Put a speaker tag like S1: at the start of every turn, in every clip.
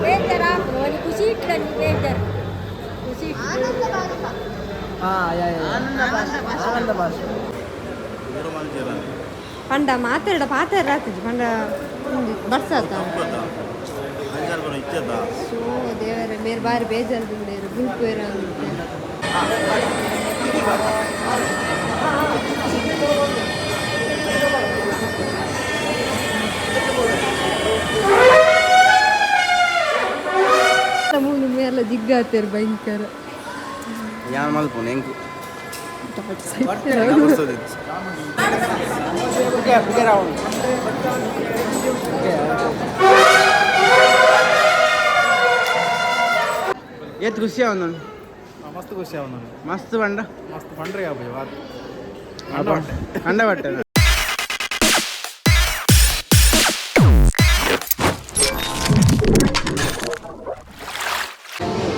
S1: ಬೇಜಾರಾಪುಂಡು ಒಂಜಿ ಖುಷಿ ಇಟ್ಟಂಜಿ ಬೇಜಾರು ಖುಷಿ.
S2: ಆನಂದ ಭಾಷೆ.
S3: ಪಂಡ ಮಾತೆರಡ ಪಾತೆರ ರಾತಿಜಿ ಪಂಡ ಉಂದು ಬರ್ಸಾತ. ಸೊ ದೇವರ ಮೇರ್ ಬಾರಿ ಬೇಜಾರು ಬಿಡೇರು ಬುಲ್ಪೇರು ಅಂತ. ಮೂಲು ಮೇರ್ಲ ಜಿಗ್ಗಾತೇರು ಭಯಂಕರ.
S2: ಯಾನ್ ಮಲ್ಪುನು ಎಂಕು. ಏತ್ ಖುಷಿ ಅವನು.
S4: ಮಸ್ತ್ ಖುಷಿ ಅವನು.
S2: ಮಸ್ತ್ ಬಂಡ.
S4: ಮಸ್ತ್ ಪಂಡ್ರೆ ಆಪುಜಿ.
S2: ಕಂಡ ಬಟ್ಟೆ.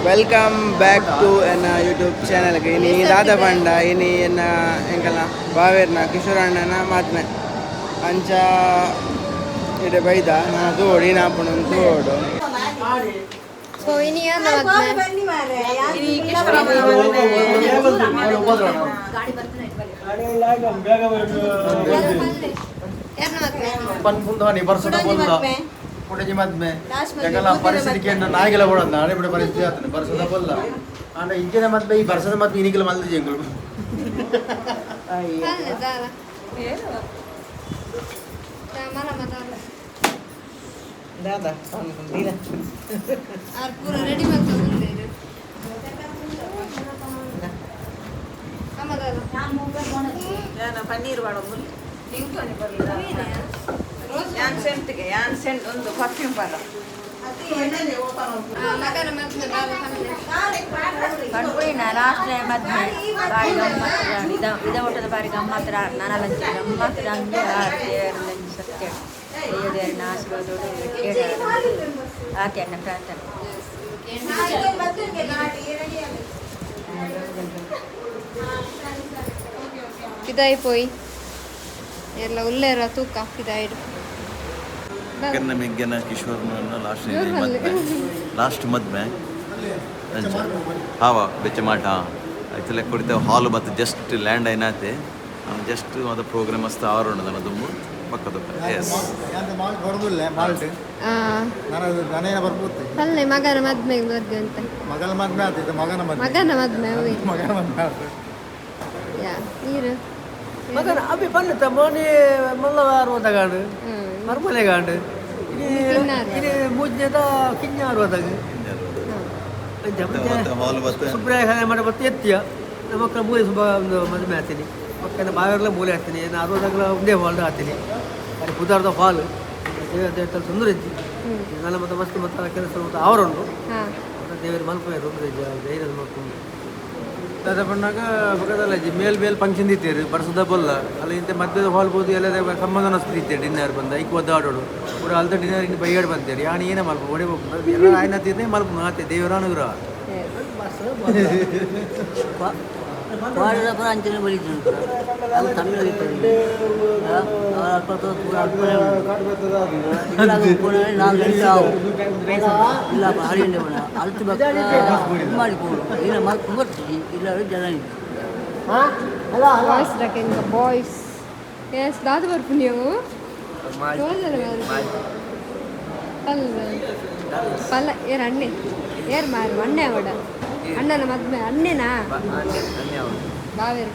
S2: Welcome back to ಎನ್ನ ಯೂಟ್ಯೂಬ್ ಚಾನಲ್ಗೆ. ಇನಿ ದಾದ ಪಂಡ ಇನಿ ಎನ್ನ ಎಂಕಲ್ನ ಬಾವೇರ್ನ ಕಿಶೋರ್ ಅಣ್ಣನ ಮಾತ್ಮೆ ಅಂಚ ಇಡೆ ಬೈದ ನಾ ತೋಡಿ ನಾಪುಣ ತೋಡು.
S3: ಸೊ ಇನಿ ಯಾರ್ನ ಮದ್ಮೆ? ಯಾರ್ನ ಮದ್ಮೆ?
S4: ಪನ್ಪುಂದವನಿ ಬರ್ಸದ ಬೊಲ್ಲ ಪುಟಜಿ ಮದ್ಮೆ ಎಂಕಲ್ನ ಪರಿಸ್ಥಿತಿ ಕೇಂದ್ರ ನಾಯಿಗೆಲ್ಲ ಬೋಡಂದ ನಾಳೆ ಬಿಡ ಪರಿಸ್ಥಿತಿ ಆತನೆ ಬರ್ಸದ ಬೊಲ್ಲ ಆಂಡ ಇಂಚಿನ ಮದ್ಮೆ ಈ ಬರ್ಸದ ಮದ್ಮೆ ಇನಿಗೆಲ್ಲ ಮಲ್ದಿಜಿ ಎಂಕುಲು.
S3: ಪಲ್ಲೆ ದಾಲ ಮಲ ಮದಾಲ.
S2: ದಾದಾ.
S3: ಆರ್ ಪೂರ ರೆಡಿ ಮಲ್ತೊಂದುಲ್ಲೆರ್. ಅಮ್ಮ ದಾಲ.
S5: ಪನ್ನೀರ್ ವಾಡೊಂದು ಯಾನ್ ಸೆಂಟ್ಗೆ ಯಾನ್ ಸೆಂಟ್ ಒಂದು ಪರ್ಫ್ಯೂಮ್ ಪದ.
S3: ಮಗನ ಮದ್ಮೆ ದಾಲ ಪಲ್ಲೆ.
S1: ಪಂಡ್ಪೋಯಿನ ಲಾಸ್ಟ್ ಮದ್ಮೆ ಬಾರಿ ಗಮ್ಮತ್ತು. ಇದ ಇದ ಒಟ್ಟದ ಬಾರಿ ಗಮ್ಮತ್ತು. ನನಲಂಚಿ ಗಮ್ಮತ್ತು ಅಂದು ದೇವರಲ್ಲಂಚಿ ಸತ್ಯ ದೇವರನ್ನ ಆಶೀರ್ವಾದೋಡು ಆತೆ ಅನ್ನ ಪ್ರಾರ್ಥನೆ.
S3: ಪಿದಾಯಿ ಪೋಯಿ ಎಲ್ಲ ಉಲ್ಲೇರ ತೂಕ ಪಿದಾಯಿಡು.
S6: ಮೆಗ್ಗನ ಮೆಗ್ಗನ ಕಿಶೋರ್ನ ಲಾಸ್ಟ್ ಮದ್ಮೆ, ಲಾಸ್ಟ್ ಮದ್ಮೆ ಅಂಚ ಹಾವ ಬೆಚ್ಚ ಮಾಟ ಆಯ್ತಲ್ಲ ಕೊಡಿತ ಹಾಲ್ ಮತ್ತು ಜಸ್ಟ್ ಲ್ಯಾಂಡ್ అయినాತೆ ಜಸ್ಟ್ ಅದು ಪ್ರೋಗ್ರಾಮ್ ಮಸ್ತ್ ಆರೋಣ ನನ್ನ ದುಂಬು ಪಕ್ಕದ ಎಸ್.
S4: ಮಾಲ್ಟ್ ಬರೋದಿಲ್ಲ ಮಾಲ್ಟ್. ನಾನು ನಾನೇನ ಬರ್ಪುತ್ತೆ.
S3: ಪಲ್ಲೆ ಮಗನ ಮದ್ಮೆ ಮದ್ವೆ ಅಂತ.
S4: ಮಗನ ಮದ್ಮೆ ಆಗ್ತಿತ್ತು, ಮಗನ ಮದ್ವೆ.
S3: ಮಗನ ಮದ್ಮೆ ಅವಿ.
S4: ಮಗನ ಮದ್ಮೆ ಆಗ್ತದೆ.
S3: ಯಾ ನೀರು.
S7: ಮಗನ ಅಭಿ ಪನ್ನುತ್ತ ಮೋನಿ ಮಲ್ಲ ಅರವತ್ತಗಾಂಡು. ಮರ್ಮಲೆ ಗಾಂಡು ಇನಿ.
S3: ಕಿನ್ನಾರು.
S7: ಇನಿ ಮೂಜನೇದ ಕಿഞ്ഞ ಅರವತ್ತಾಗ.
S6: ಮತ್ತೆ ಹಾಲ್ ಮತ್ತೆ
S7: ಸುಬ್ರಾಯ ಮಾಡ ಮತ್ತೆ ಎತ್ತಿಯ ನಮ್ಮ ಮಕ್ಕಳ ಮೂಲೆ ಸುಬ್ಬ ಒಂದು ಮದುವೆ ಆಗ್ತೀನಿ ಮಕ್ಕಳ ಬಾವೆರ್ಲ ಮೂಲೆ ಆಗ್ತೀನಿ ನಾನು ಅರವತ್ತಾಗಲ ಒಂದೇ ಹಾಲ್ ಆಗ್ತೀನಿ ಅಲ್ಲಿ ಪುದಾರ್ದ ಹಾಲ್ ದೇವರ ತೊಂದರೆ ಇಜ್ಜಿ ನನ್ನ ಮತ್ತೆ ಮಸ್ತ್ ಮತ್ತೆ ಕೆಲಸ ಮತ್ತೆ ಅವರುಂಟು. ಮತ್ತೆ ದೇವರ ಮಲ್ಪೆ ತೊಂದರೆ ಇಜ್ಜಿ ಧೈರ್ಯದ ಮಕ್ಕಳು.
S4: ದಾದ ಪಣ್ಣಾಗ ಪಕ್ಕದಲ್ಲ ಮೇಲ್ ಮೇಲ್ ಫಂಕ್ಷನ್ ದಿತ್ತೇರು ಬರ್ಸದ ಬೊಲ್ಲ ಅಲ್ಲಿ ಇಂತೆ ಮಧ್ಯದ ಹಾಲ್ ಬೋದು ಎಲ್ಲ ಸಂಬಂಧ ಇತ್ತೇರು ಡಿನ್ನರ್ ಬಂದ ಐಕ್ ಒದ್ದ ಆಡೋಡು ಪೂರ ಅಲ್ದ ಡಿನ್ನರ್ ಇನ್ನು ಬೈಯಾಡ್ ಬಂತೇರು ಯಾನ್ ಏನೇ ಮಲ್ಪ ಒಡೆ ಹೋಗ್ಬೋದು ಎಲ್ಲ ಆಯ್ನ ತೀರ್ನೆ ಮಲ್ಪ ಆತೆ ದೇವರ ಅನುಗ್ರಹ.
S7: ಪಾಡದ ಪುರ ಅಂಚನೆ ಬಲಿತು ಅದು ತಮಿಳು ನಾಲ್ಕು ಗಂಟೆ ಆವು ಇಲ್ಲ ಹರಿಯಂಡೆ ಅಲ್ತು ಮಾಡಿ ಪೋಡು ಇಲ್ಲ ಮಲ್ಕು ಬರ್ತೀವಿ ಇಲ್ಲ ಜನ ಇಲ್ಲ.
S3: ಬಾಯ್ಸ್ ರಕೆಂಗ ಬಾಯ್ಸ್ ಎಸ್ ದಾದ ಬರ್ಪು ನೀವು ತೋಜಲ ಪಲ್ಲ ಪಲ್ಲ ಏರ್ ಅಣ್ಣೆ ಏರ್ ಮಾರು ಅಣ್ಣೆ ಅವಡ ಅಣ್ಣನ ಮದ್ಮೆ ಅಣ್ಣೆನಾ ಬಾವೇರ್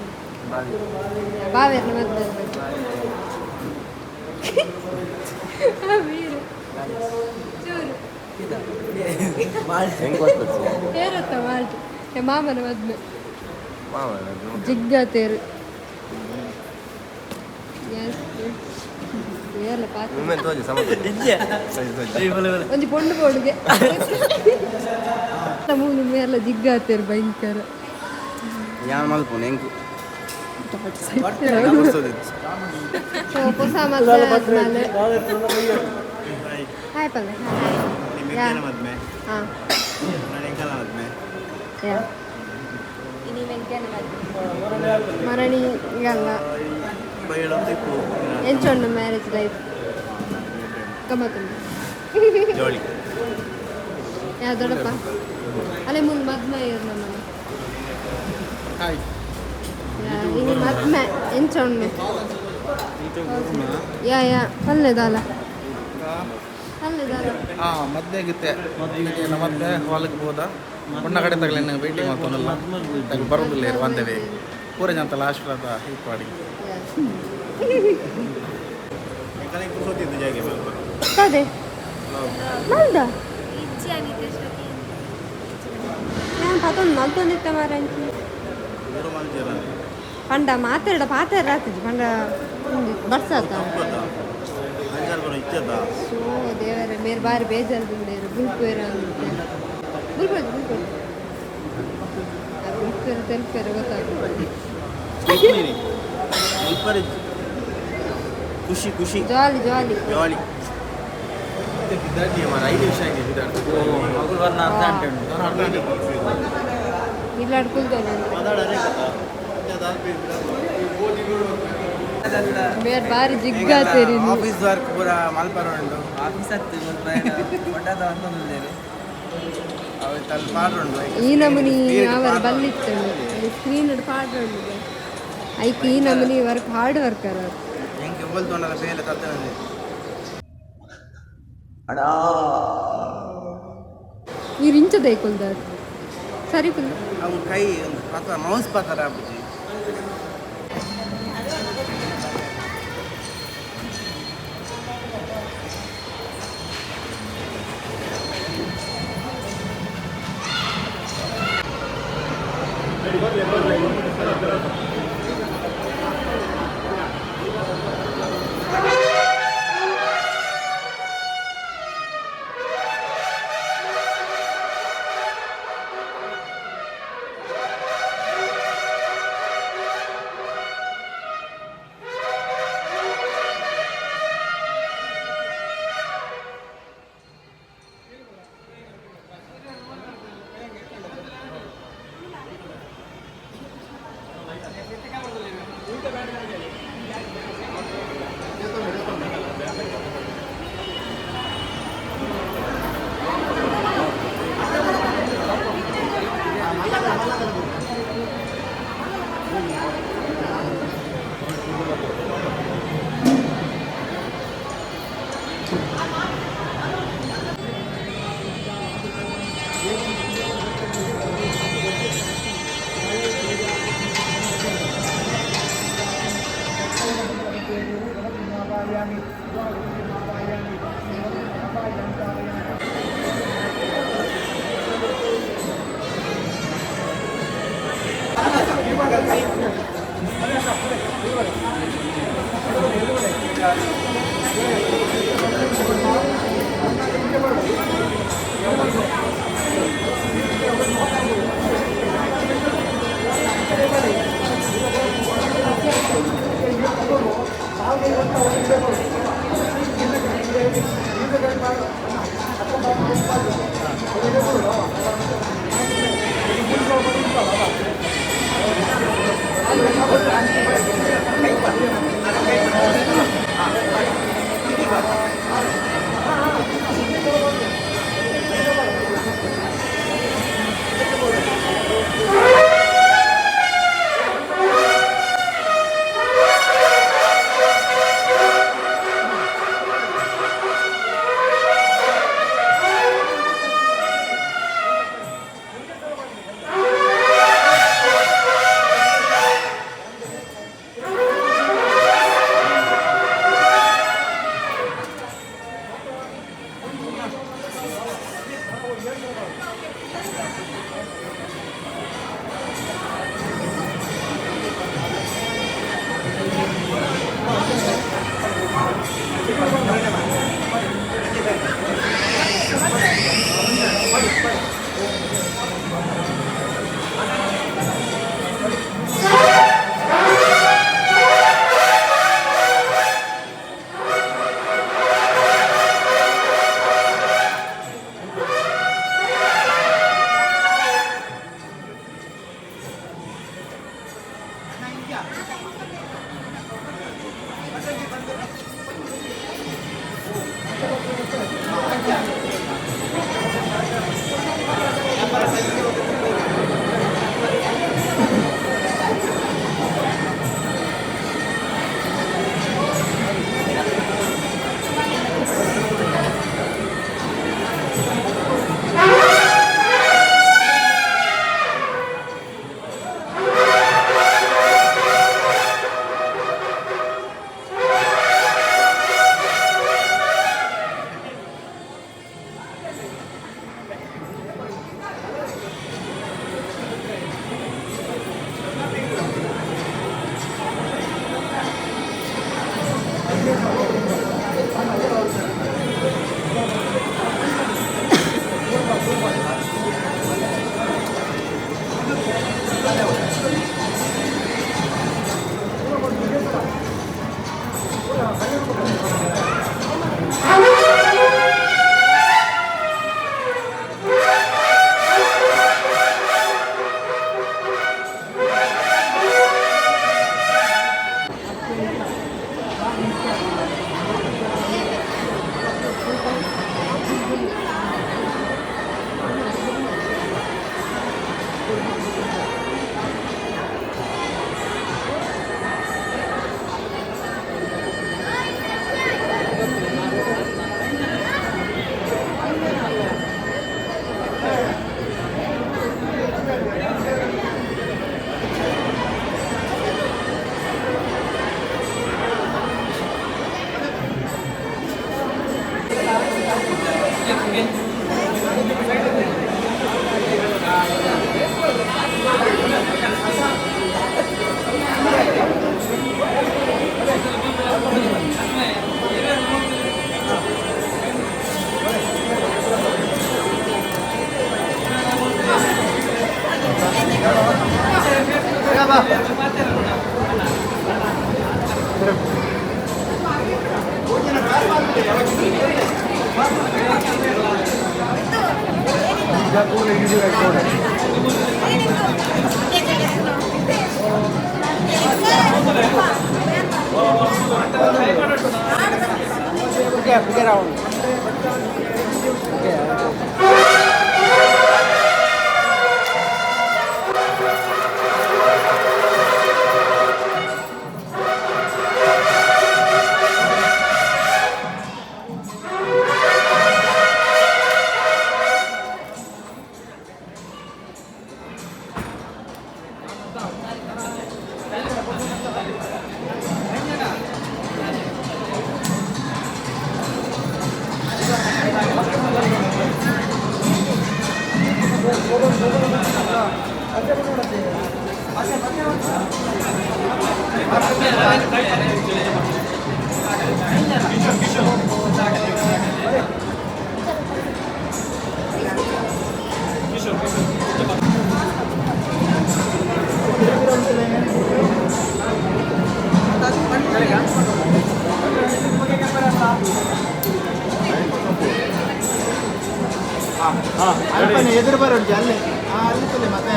S3: ಬಾವೇರ್ನ ಮದ್ಮೆ ವೀರು ಚೂರು ಏರತ್ತ ಮಾಲ್ಟ್ ಮಾಮನ ಮದ್ಮೆ ಜಿಗ್ಗ ತೇರು ಎಸ್ ಏರ್ಲ ಪಾತ್ರ ಒಂಜಿ ಪೊಂಡು ಪೋಡುಗೆ ಮೂಲು ಮೇರ್ಲ ಜಿಗ್ಗಾತೇರು ಭಯಂಕರ.
S2: ಯಾನ್ ಮಲ್ಪುನು ಎಂಕು.
S3: ಸೊ ಹೊಸ ಮದ್ವೆ ಆದ್ಮೇಲೆ ಹಾಯ್ ಪಲ್ಲೆ ಯಾ.
S4: ಮದ್ಮೆ.
S3: ಹಾಂ.
S4: ನಾನು ಎಂಕಲ್ನ ಮದ್ಮೆ.
S3: ಯಾ ಮರಣಿ ಗಲ್ಲ.
S8: ಬೈಯಳಂತ ಇಪ್ಪು.
S3: ಎಂಚ ಮ್ಯಾರೇಜ್ ಲೈಫ್ ಗಮ್ಮತ್ತುಂಡು?
S8: ಜಾಲಿ.
S3: ಯಾ ದೊಡ್ಡಪ್ಪ ಅಲ್ಲೇ ಮುಂದೆ ಮದ್ಮೆ ಇರು ನಮ್ಮನೆ.
S8: ಹಾಯ್.
S3: ಇನಿ ಮದ್ಮೆ ಎಂಚ ಉಂಡು? ಯಾ ಯಾ, ಪಲ್ಲೆ ದಾಲ, ಪಲ್ಲೆ ದಾಲ.
S8: ಹಾಂ, ಮದ್ವೆ ಆಗಿತ್ತೆ. ಮದ್ವೆ ಮದ್ವೆ ಹಾಲ್ಗೆ ಹೋದ ಬಣ್ಣ ಕಡೆ ತಗಲೇನು ವೇಟಿಂಗ್ ಮಾಡ್ತಾನಲ್ಲ, ತಗ ಬರೋದಿಲ್ಲ ಇರು ಒಂದೇ ಪೂರ ಜಂತಲ್ಲ ಆಶೀರ್ವಾದ ಇಪ್ಪಾಡಿ.
S3: ಅದೇ ಮಲ್ದ ನಾನು ಪತೊಂದು ಮಲ್ತೊಂದಿತ್ತ ಮಾರಂಚಿ. ಪಂಡ ಮಾತಾಡ ಪಾತಾಡ ರಾತಿಜಿ ಪಂಡ ಬರ್ಸಾತ. ಸೊ ದೇವರ ಮೇರೆ ಬಾರಿ ಬೇಜಾರು ಬಂದೇರು. ಬುಲ್ಪೇರ ಅಂತೆ, ಬುಲ್ಪೇರು ಬುಲ್ಪೇರು ಬುಲ್ಪೇರು ತೆಲ್ಪೇರು ಗೊತ್ತಾಗ್ತದೆ.
S8: ಖುಷಿ ಖುಷಿ.
S3: ಜಾಲಿ ಜಾಲಿ.
S8: ಜಾಲಿ. 5 ನಿಮಿಷ ಆಗಿದೆ.
S3: ಇಲ್ಲಾಡ್ ಕುಲ್ದೋನೆ ಬೇರೆ ಬಾರಿ ಜಿಗ್ಗಾತೇರಿ.
S2: ಆಫೀಸ್ ವರ್ಕ್ ಪೂರ ಮಲ್ಪರ ಉಂಟು.
S4: ಆಫೀಸ್ ಹತ್ತು ಒಟ್ಟಾದ ಅಂತಂದೇನೆ.
S2: ಅವು ತಲ್ ಪಾಡುಂಡು.
S3: ಈ ನಮೂನಿ ಅವರ ಬಲ್ಲಿತ್ತು ಸ್ಕ್ರೀನ್ ಪಾಡ್ ಉಂಡು ಐಕ್. ಈ ನಮೂನಿ ವರ್ಕ್ ಹಾರ್ಡ್ ವರ್ಕರ್ ಅವರು.
S2: ಎಂಕ್ ಒಲ್ತೊಂಡಲ ಬೇಲೆ ತತ್ತನಂದೆ.
S6: ಅಣ್ಣ.
S3: ನೀರು ಇಂಚದ ಕುಲ್ದಾರ್ ಸರಿ ಕುಲ್.
S2: ಅವು ಕೈ ಒಂದು ಪತ್ರ ಮೌಸ್ ಪತ್ರ ಆಪುಜಿ.
S8: ಎದುರು ಬರೋದು ಅಲ್ಲೇ ಅಲ್ಲಿ ಮತ್ತೆ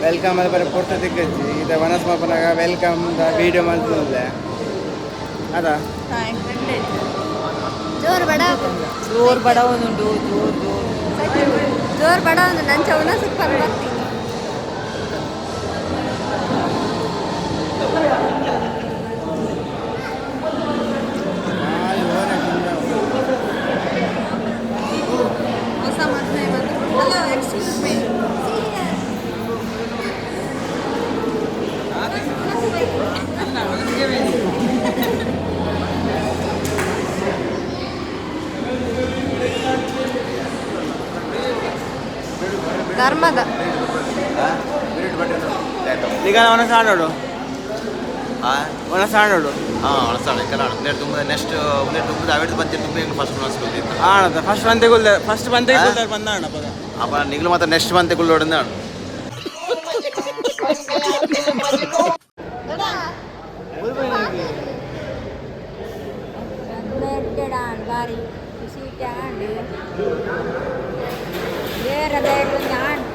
S2: welcome ಅದು ಬರೀ ಪೊರ್ತು ತಿಕ್ಕಜ್ಜಿ ಇದು ವನಸ್ಮಪನಾಗ welcome the video ಮಲ್ತುಂದೆ ಅದ.
S3: ಜೋರು ಬಡ.
S1: ಜೋರು ಬಡ ಒಂದುಂಟು, ಜೋರು ಜೋರು.
S3: ಜೋರು ಬಡ ಒಂದು ನಂಚ ಉಣ ಸೂಪರ್ ಬರ್ತೀನಿ.
S5: ಹೊಸ ಮದ್ವೆ. ಹಲೋ, ಎಕ್ಸ್ಕ್ಯೂಸ್ ಮೀ.
S3: ಧರ್ಮದ
S2: ಈಗ ಒಣಸ ಆಡೋಡು. ಒಣಸ ಆಡೋಡು.
S6: ಹಾಂ, ಒಣಸಾಡು ಕಲಾಡು ಉಂದೇಡು ತುಂಬದ ನೆಕ್ಸ್ಟ್ ಉಂದೇಡು ತುಂಬದ ಅವೆಡ್ ಬಂತೆ ತುಂಬ ಫಸ್ಟ್ ಒಣಸ್ಕೊಳ್ತಿತ್ತು.
S2: ಆಣದ ಫಸ್ಟ್ ಬಂತೆ ಗುಲ್ದ ಫಸ್ಟ್ ಬಂತೆ ಗುಲ್ದಾರ್ ಬಂದ ಅಣ್ಣ ಪದ.
S6: ಅಪ್ಪ ನಿಗ್ಲು ಮಾತ್ರ ನೆಕ್ಸ್ಟ್ ಬಂತೆ ಗುಲ್ಲೋಡಿಂದ.
S1: ಬಾರಿ ಖುಷಿ ಆಂಡ್ ಬೇರೆ ಬೇರೆ ಒಂಜಿ ಆಂಡ್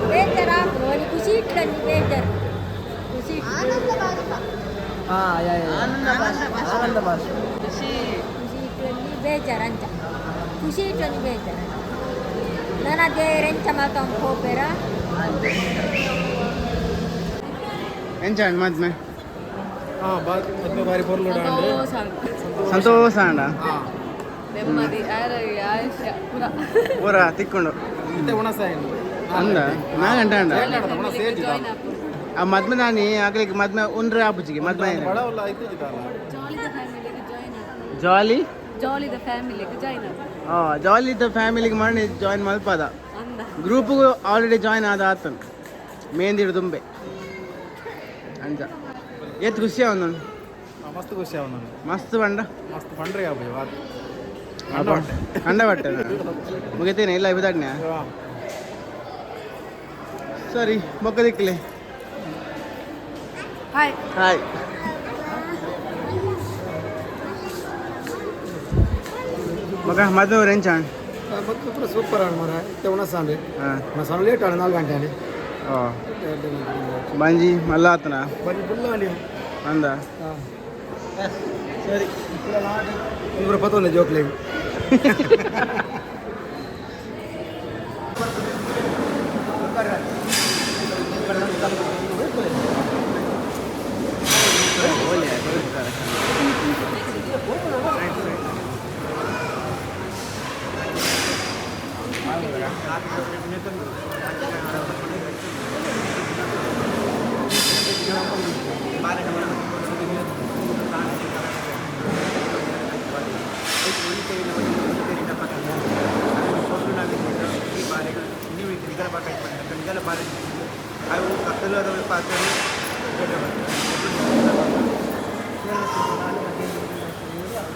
S1: ಬೇಜಾರು ಆಪುಂಡು ಒಂಜಿ ಖುಷಿ ಇಟ್ಟೊಂಜಿ ಬೇಜಾರು ಖುಷಿ. ಖುಷಿ ಇಟ್ಟೊಂಜಿ ಬೇಜಾರು ಅಂಚ ಖುಷಿ ಇಟ್ಟೊಂಜಿ ಬೇಜಾರು ನನ ದೇವ್ರ ಎಂಚ ಮಲ್ತೊಂದು ಪೋಪೆರ.
S2: ಎಂಚ ಮದ್ಮೆ?
S8: ಮದ್ವೆ ಬಾರಿ ಪೊರ್ಲು.
S2: ಸಂತೋಷ ಅಂಡ.
S3: ನೆಮ್ಮದಿ, ಆರೋಗ್ಯ, ಆಯುಷ್ಯ ಪೂರ.
S2: ಪೂರ ತಿಕ್ಕೊಂಡು.
S8: ಇತ್ತೆ ಉಣಸ.
S2: ಅಂದ ನಾ ಗಂಟೆ ಅಂಡ ಆ ಮದ್ಮೆ ನಾನಿ ಆಗ್ಲಿಕ್ಕೆ ಮದ್ಮೆ ಉಂಡ್ರೆ ಆಪುಜಿಗೆ ಮದ್ಮೆ. ಜಾಲಿ
S3: ಜಾಲಿದ ಫ್ಯಾಮಿಲಿಗೆ ಜಾಯ್ನ್.
S2: ಹಾಂ, ಜಾಲಿ the ಫ್ಯಾಮಿಲಿಗೆ ಮಾಡಿ ಜಾಯಿನ್ ಮಲ್ಪದ ಗ್ರೂಪ್ಗೂ ಆಲ್ರೆಡಿ ಜಾಯಿನ್ ಆದ ಆತನು ಮೇಂದಿಡು ತುಂಬೆ ಅಂಚ ಏತ್ ಖುಷಿ ಅವನು.
S8: ಮಸ್ತ್ ಖುಷಿ ಅವನು.
S2: ಮಸ್ತ್ ಬಂಡ.
S8: ಮಸ್ತ್ ಪಂಡ್ರೆ
S2: ಕಂಡ ಬಟ್ಟೆ ಮುಗಿತೇನೆ ಇಲ್ಲ ಇಬದಾಡ್ನೆ. ಸರಿ, ಮೊಕ್ಕ ದಿಕ್ಕಲೆ.
S3: ಹಾಯ್.
S2: ಹಾಯ್. ಮಗ ಮದುವೆ ಎಂಚ?
S7: ಮತ್ತು ಪೂರ ಸೂಪರ್ ಆಂಡ್ ಮರ ಇತ್ತೆ ಉಣಸಾಂಡ್.
S2: ಹಾಂ.
S7: ಉಣಸಾಂಡ್ ಲೇಟ್ ಆಂಡ್ 4 ಗಂಟೆ ಆಂಡ್.
S2: ಓ, ಬಂಜಿ ಮಲ್ಲ ಆತನ?
S7: ಬಂಜಿ ಫುಲ್ ಆಂಡ್.
S2: ಅಂದ. ಸರಿ.
S7: ಒಂದು ಪತ್ತೊಂದು ಜೋಕ್ಲೆಗ್.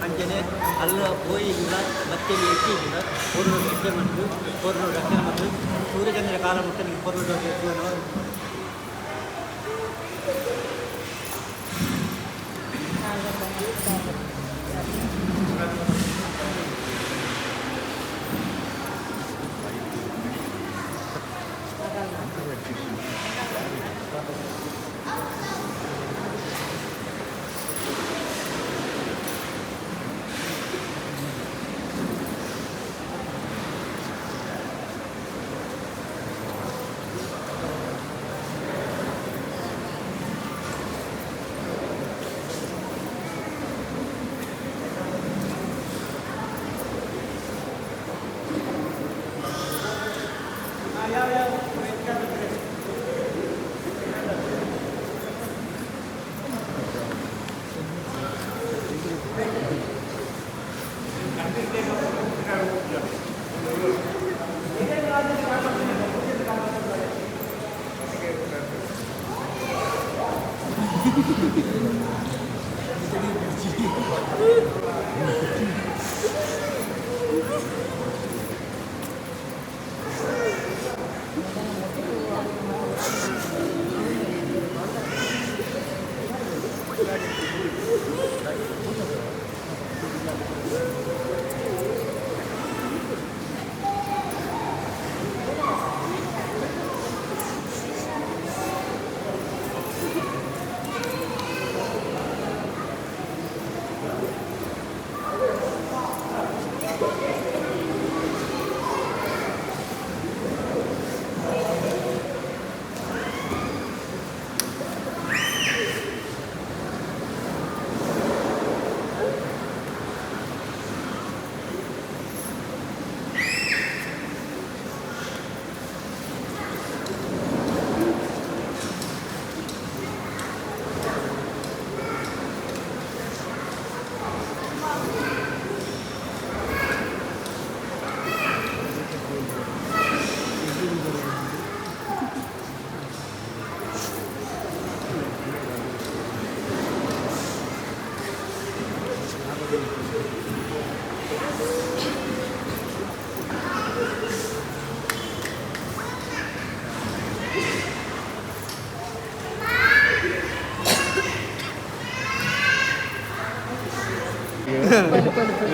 S7: ಅಂಚನೆ ಅಲ್ಲ ಪೋಯಿಗಿಲ್ಲ ಮತ್ತೆ ಎಕ್ಕಿಗಿಲ್ಲ ಪೂರ್ಣ ಸಿದ್ಧ ಮತ್ತು ಪೂರ್ಣ ರಕ್ಷಣೆ ಮತ್ತು ಸೂರ್ಯಚಂದ್ರ ಕಾಲ ಮತ್ತು ನೀವು ಪೂರ್ಣ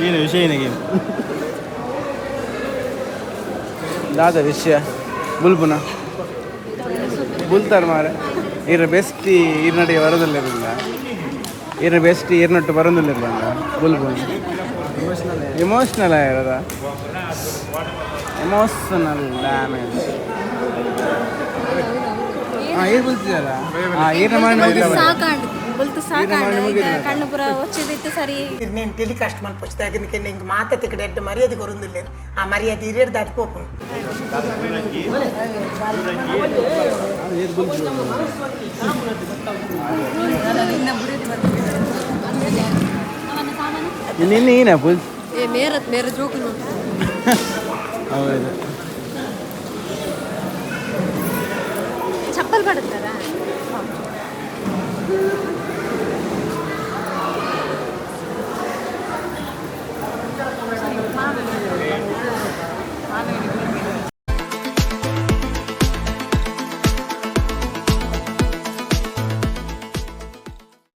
S2: ಏನು ವಿಷಯ ಏನಿಗೆ ದಾದ ವಿಷಯ ಬುಲ್ಬುನ ಬುಲ್ತಾರ ಮಾರೆ ಇರ ಬೆಸ್ಟಿ ಈರ್ನಡಿಗೆ ಬರೋದಿಲ್ಲ ಇರ ಬೆಸ್ಟಿ ಈರ್ನಟ್ಟು ಬರೋದಿಲ್ಲ ಬುಲ್ಬುನ ಎಮೋಷ್ನಲ್ ಆಗಿರೋದ ಎಮೋಷನಲ್ ಡ್ಯಾಮೇಜ್. ಹಾಂ ಏರ್ ಬುಲ್ತಿದಾರ ಹಾಂ ಈರ್ನ ಮಾಡಿ
S9: ಸಾಕಾಂಡ್ ಬುಲ್ತು ಸಾಕಾಂಡ್ ಕಣ್ಣು ಪುರ ಒಚ್ಚಿದಿತ್ತು ಸರಿ.
S10: నేను టెలికాస్ట్ మల్పొచ్చు దగ్గరికి ఇంక మాత ఇక్కడ ఎడ్డ మర్యాద కొరుంది లేదు ఆ మర్యాద ఇరేడు దాటిపోకు.
S2: ನಿನ್ನೆ ಏನ ಬುಲ್
S3: ಏ ಮೇರ ಮೇರ ಜೋಕು
S2: ಹೌದು.